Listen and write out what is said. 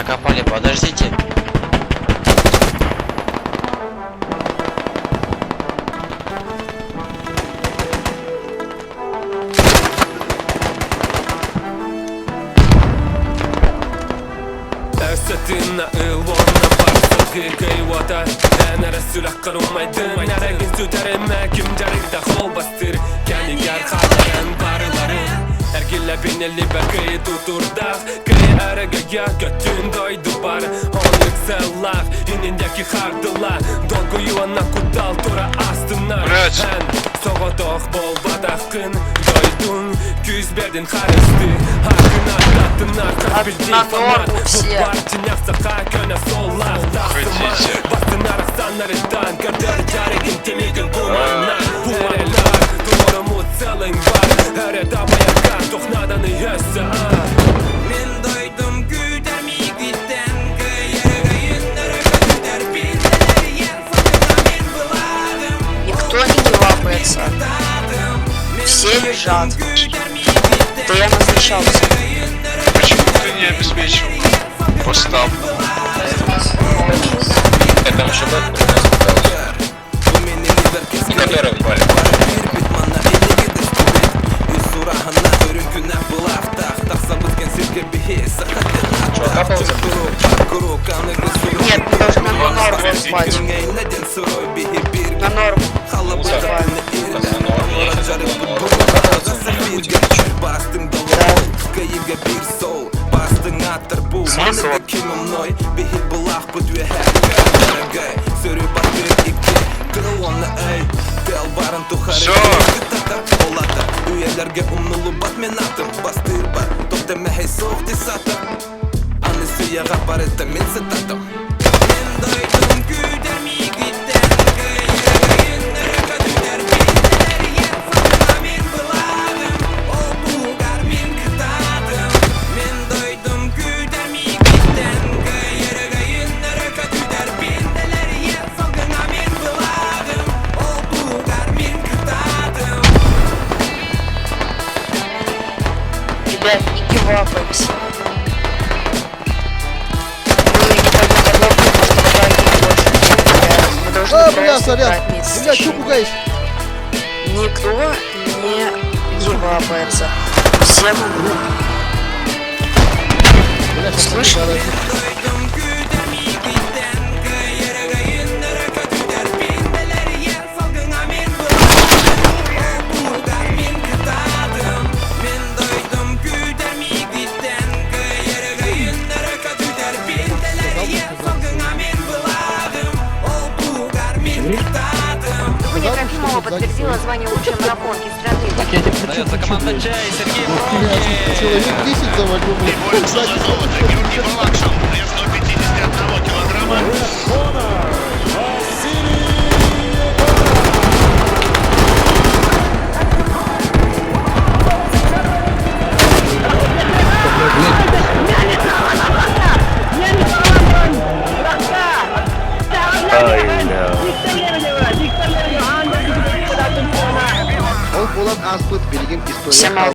закопали, подождите. Өссө ылуонна барсылгы кыйуота Эн эрэ сүрэххэр умайдын Эрэгин сүтэримэ ким дьарыгда холбастыр Кэнигэр хааларын барыларын Эргиллэбин элибэр кыйы тутурдаах Кыйы эрэгеге көттүн дойду бар Оннук сыллаах ининдеки хардыла Долгуйуонна куттал тура астынар Блядь. Эн соҕотох буолбатаххын Дойдуҥ күүс бэрдин харысты Хакына таттынар хас билдии На фанат норму все. Бар чиняхсаха көнө соллах тахсыма Хотите. Бастынар ахсаннарыттан көрдөр жарыгын тимигин куманна Куманнар туоруму целың бар Өрө табайарга тухнаданы өссө Мин дойдум күүтэр миигиттэн Кыайарыгайыннары көтүтэр Биллэрийэр факына мин былаагым Никто не гивапается. Все лежат. Да я назначался. Почему ты не обеспечил поставку? Это там еще бэт у нас пытался. И который упали. Чё, капался? Нет, мы должны на норму спать. На норму. Мусор. На норме, я сейчас на норму. Капался у меня будет. Всё. Мин дойдум күүтэр миигиттэн Кыайарыгайыннары көтүтэр Биллэрийэр факына мин былаагым Ол туһугар мин кытаатым Мин дойдум күүтэр миигиттэн Кыайарыгайыннары көтүтэр Биллэрийэр салгына мин былаагым Ол туһугар мин кытаатым Ребят, не гивапаемся. Мы не пойдем на норму, потому что враги больше не играют. Мы должны А, бля, просто сорян. брать Бля, чё место. пугаешь? Никто не гивапается. Все на норму. Бля, щас Слышали? Дойдум күүтэр миигиттэн Кыайарыгайыннары көтүтэр Биллэрийэр салгына мин былаагым Ол туһугар мин кытаатым Мин дойдум күүтэр миигиттэн Кыайарыгайыннары көтүтэр Биллэрийэр салгына мин былаагым Ол туһугар мин кытаатым Дуня Сказал, что Трофимова сзади подтвердила стоит. звание лучшей марафонки страны. Дается команда Чай, Сергей Бля, Бронкин. человек 10 завалил, И блядь. борется Сзади за золото Георгий Балакшин. Вес до 51 килограмма. Ол буолан ааспыт билигин история Всем